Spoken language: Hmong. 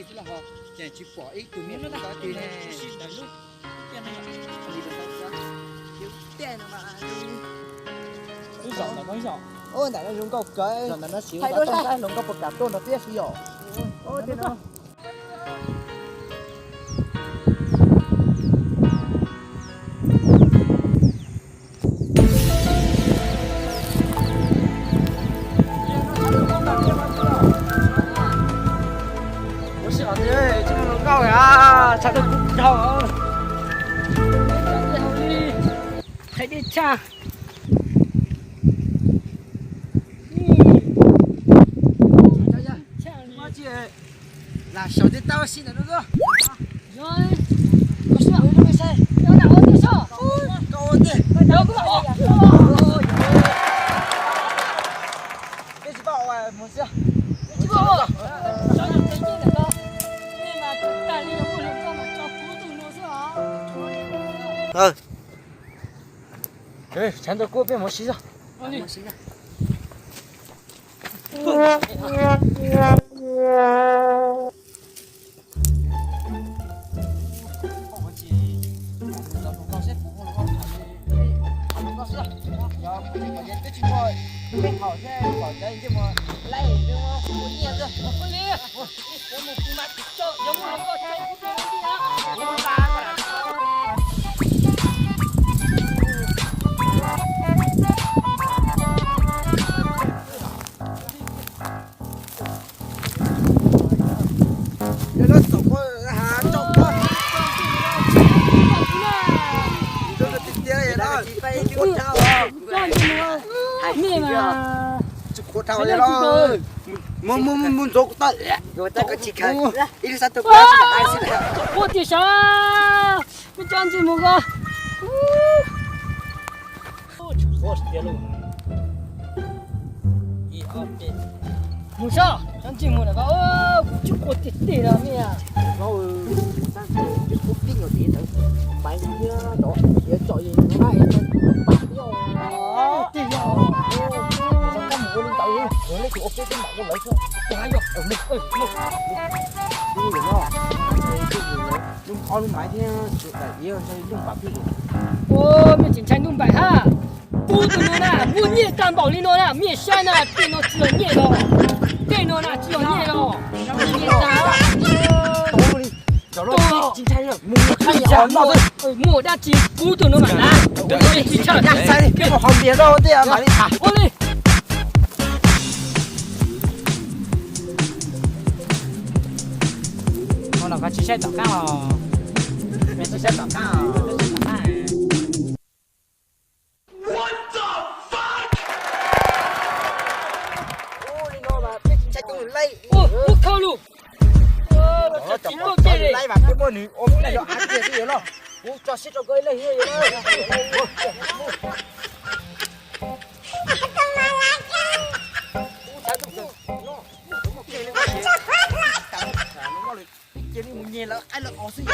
Ces tsis pom ib tug me nyuam twg li ne. Ub, ntawm no zoo nkauj kawg. Hais dua saib hluas nkauj puas kam tuaj no thiab xwb yom. Ua si os, tsis zoo nkauj a, tshav ntuj kub dhau. Qheb dib tshaj. Lam xyaum tej tau si ntawm no. Koj ua tej, koj tsis pab ua mus xwb. Tshav ntuj kub peb mus si xwb. Mus ntxuav kuv tawm. Ib lub sab tug kuv xwb. Ua tiag sav, me cov ntsej muag ko. Mus saib cov ntsej muag ko, kuv tsis quaj tiag tiag los me. Ua, mej tsis ntshai ntuj npaim hab. Kuv tus no na muaj nyiaj tag npaum li no na, mej saib na, tej no tsis yog nyiaj los, tej no na tsis yog nyiaj los. Muaj dab tsi kuv tus no mam na. Ua li. Tsis saib tom qab os. Tsis saib tom qab os. Ua khau lus. Tsis muaj nws ua muab yog av tiag xwb yog los. Kuv tso siab rau koj ib leeg yog los. Cia li mus nyeg lawv qaib lawv os xwb.